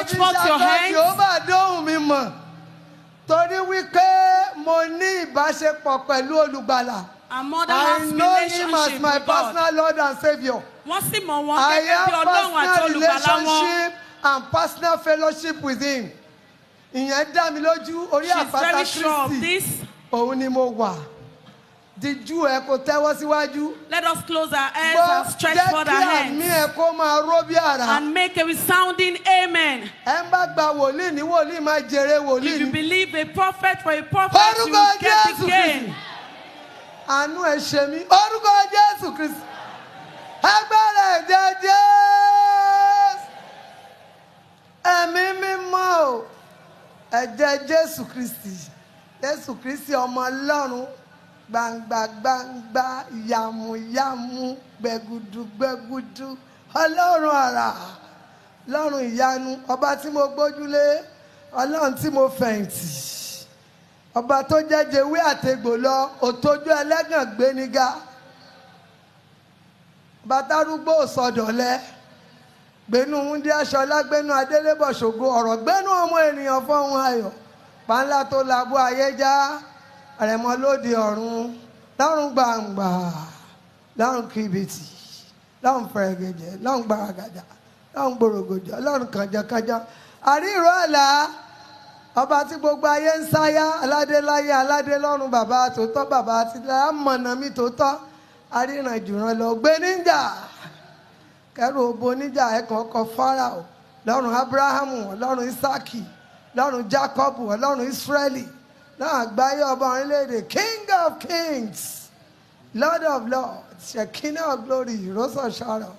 Stretch fi forth your ṣakọ hands. Jèhófà dóhùn mi mọ̀ torí wípé mo ní ìbáṣepọ̀ pẹ̀lú olùgbàlà. Our mother I has know him as relationship my with God. personal Lord and Saviour. Wọ́n sì mọ̀ wọ́n I gẹ́gẹ́ bí have Ọlọ́run àti personal olùgbàlà wọn. relationship and personal fellowship with him. Ìyẹn dá mi lójú, orí She's àpáta very sure of Kristi this. òun ni mo wà. Díjú ẹ kò tẹ́wọ́ síwájú. Let us close our eyes Gbọ́, and stretch jẹ́ forth kí our àmì hands ẹ kó máa ró bí àrá. and make a resounding amen. Ẹ ń bá gba wòlíì ní wòlíì máa jèrè wòlíì If you ni. believe a prophet for a prophet, you Orúkọ will get Jésù the gain. Kristi. Àánú ẹ ṣe mí. Orúkọ Jésù Kristi. Agbára ẹ̀jẹ̀ Jésù. Ẹ̀mí mímọ́ o. Ẹ̀jẹ̀ Jésù Kristi. Jésù Kristi ọmọ Ọlọ́run. Gbangba gbangba, yàmùyàmù, gbẹ̀gùdù gbẹ̀gùdù. Ọlọ́run àrà. Ọlọ́run ìyanu. Ọba tí mo gbójúlé. Ọlọ́run tí mo fẹ̀yìntì, ọba tó jẹ́jẹ́ wí àtegbò lọ, òtójú ẹlẹ́gàn gbéniga, ọba tárúgbó sọdọ̀lẹ́, gbénú wúndí aṣọlá, gbénú adélébọ̀ ṣògo ọ̀rọ̀, gbénú ọmọ ènìyàn fọ́hún ayọ̀, pàńlá tó labú ayé já, àrẹ̀mọ lóde ọ̀run, lọ́run gbàǹgbà, lọ́run kìbìtì, lọ́run fẹ̀rẹ̀gẹ̀jẹ̀, lọ́run gbàràgàjà, lọ́run gbòrògòjò, lọ́run kànjàkànjà, àríro àlá, ọba tí gbogbo ayé ń sáyá, aládé láyé, aládé lọ́run, bàbá tòótọ́, bàbá àti amọ̀nà mi tòótọ́, aríran jùràn lọ, gbé níjà kẹrù òbo níjà, ẹ̀kan ọkọ̀ Fáráò, lọ́run Abrahamu, ọlọ́run Isaki, lọ́run Jacobu, ọlọ́run Israẹli, lọ́run àgbáyé, ọba orílẹ̀-èdè, King of kings, Lord of lords, Shekinah of glory, Rose of Sharon,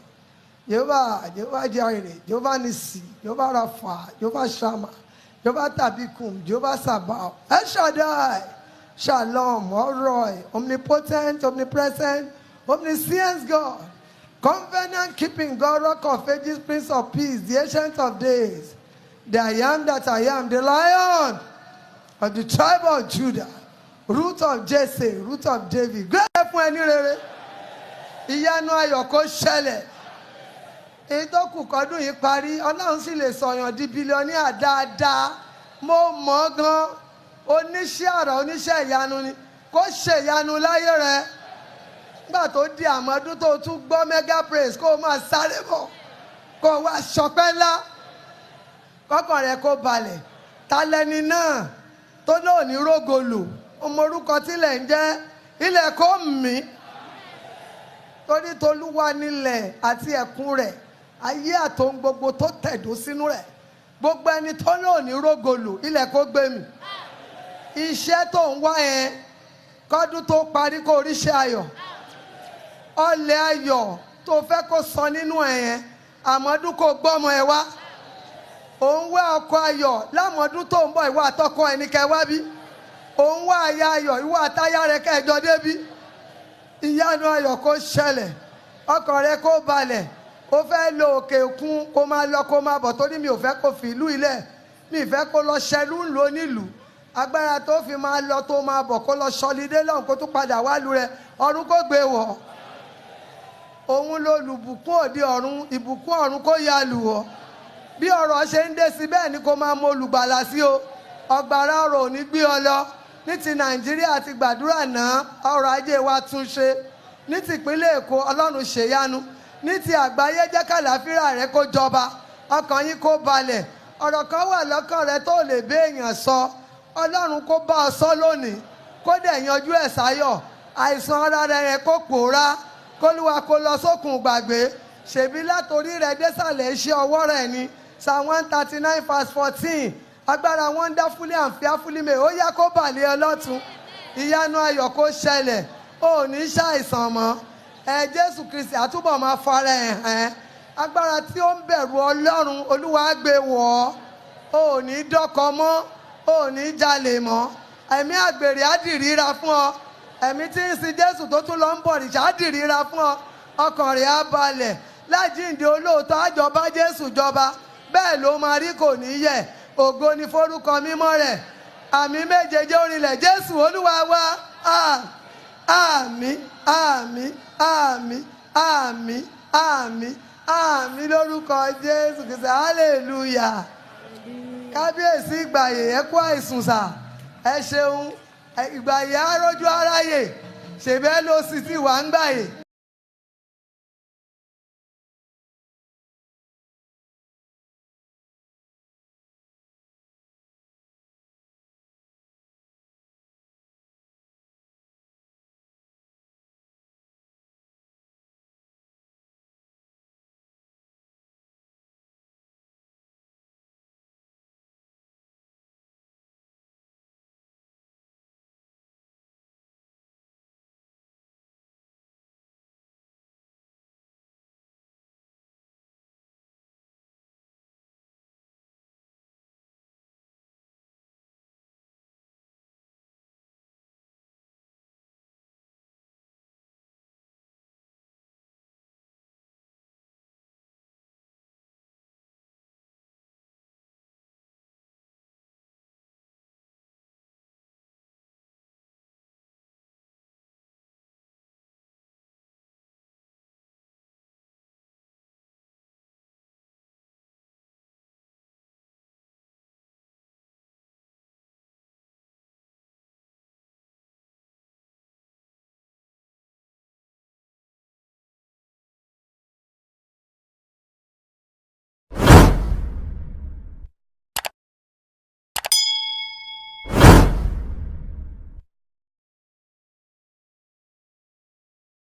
Jehovah, Jehovah Jireh, Jehovah Nissi, Jehovah Rapha, Jehovah Shammah, Jehovah Tabikum, Jehovah Sabaoth, El Shaddai, Shalom, El Roi, omnipotent, omnipresent, omniscient God, covenant keeping God, Rock of Ages, Prince of Peace, the Ancient of Days, the I Am that I Am, the Lion of the tribe of Judah, Root of Jesse, Root of David. Gbé fún ẹni rere, ìyanu ayọ̀ kó ṣẹlẹ̀. Èyí tó kù kọ́dún yìí parí, Ọlọ́run sì lè sọ̀yàn di billionaire dáadáa. Mo mọ̀ ọ́ gan, oníṣẹ́ àrà, oníṣẹ́ ìyanu ni. Kó ṣe ìyanu láyé rẹ nígbà tó di àmọ́dún tó tún gbọ́ mega praise, kó o máa sáré bọ̀, kó o wá ṣọpẹ́ ńlá, kọ́kàn rẹ kó balẹ̀. Ta lẹni náà tó náà ní rógolò? Ọmọ orúkọ tílẹ̀ ń jẹ́, ilẹ̀ kó mí, torí tolúwa nílẹ̀ àti ẹ̀kún rẹ̀, ayé àtohun gbogbo tó tẹ̀dó sínú rẹ̀. Gbogbo ẹni tó náà ní rógolò, ilẹ̀ kó gbé mi. Iṣẹ́ tó ń wá yẹn, kọ́dún tó parí, kó ríṣẹ́ ayọ̀, ọlẹ̀ ayọ̀ tó fẹ́ kó sọ nínú ẹ̀ yẹn, àmọ́dún kó gbọ́mọ ẹ wá. Òun wá ọkọ ayọ̀ lámọ̀dún tó ń bọ̀, ìwọ àtọkọ ẹni kẹ wá bí. Òun wá aya ayọ̀, ìwọ àtaya rẹ kẹjọ débí. Ìyanu ayọ̀ kó ṣẹlẹ̀, ọkàn rẹ kó balẹ̀. Ó fẹ́ lọ òkè òkun, kó máa lọ, kó máa bọ̀, torí mi ò fẹ́ kó fi ìlú ilẹ̀, mi ì fẹ́ kó lọ ṣẹlú ńlò nílùú. Agbára tó fi máa lọ, tó máa bọ̀, kó lọ sọlidé lọ́hùn, kó tún padà wá lu rẹ, ọ̀run kó gbé wọ̀. Òun lolùbùkún òde ọ̀run, ìbùkún ọ̀run kó ya lù ọ́. Bí ọ̀rọ̀ ṣe ń dé sí, bẹ́ẹ̀ ni kó máa mọ olùgbàlà sí o. Ọgbàrá ọ̀rọ̀ ò ní gbé ọ lọ. Ní ti Nàìjíríà ti gbàdúrà náà, ọrọ̀ ajé wa tún ṣe. Ní ti ìpínlẹ̀ Èkó, Ọlọ́run ṣèyanu. Ní ti àgbáyé, jẹ́ kàlàáfíà rẹ kó jọba, ọkàn yín kó balẹ̀. Ọ̀rọ̀ kan wà lọ́kàn rẹ tó lè béèyàn sọ, Ọlọ́run kó bá ọ sọ lónìí, kó dẹ̀ yanjú ẹ̀ sáyọ̀. Àìsàn ara rẹ yẹn kó pòórá, kólúwa kó lọ sókun gbàgbé. Ṣèbí látòrí rẹ désàlẹ̀, iṣẹ́ ọwọ́ rẹ̀ ni. Psalm 139 verse 14, agbára wonderfully and fearfully made, ó yá, kó bàlẹ́ ọ lọ́tún. Ìyanu ayọ̀ kó ṣẹlẹ̀, ó ní ṣàìsàn mọ́ ẹ. Jésù Kristi àtúbọ̀ máa fara ẹ̀ hàn. Agbára tí ó ń bẹ̀rù Ọlọ́run, Olúwa gbé wọ̀ ọ́. Ò ní dọ́kọ mọ́, ò ní jalè mọ́. Ẹ̀mí àgbèrè á dìríra fún ọ. Ẹ̀mí tí ń sin Jésù tó tún lọ ń bọ̀ rìṣà á dìríra fún ọ. Ọkàn rẹ̀ á balẹ̀. Lájíǹde olóòótọ́ àjọba Jésù jọba, bẹ́ẹ̀ ló máa rí, kò ní yẹ̀. Ògo ni forúkọ mímọ́ rẹ̀. Àmì méjèèjì orinlẹ̀. Jésù Olúwa wa. Àmín, àmín, àmín, àmín, àmín, àmín lórúkọ Jésù Kristi. Hallelujah. Kábíyèsí ìgbàyè, ẹ kú àìsùn sà, ẹ ṣeun. Ìgbàyè arójú aráyè ṣèbẹ́ ló sì ti wà ń gbàyè.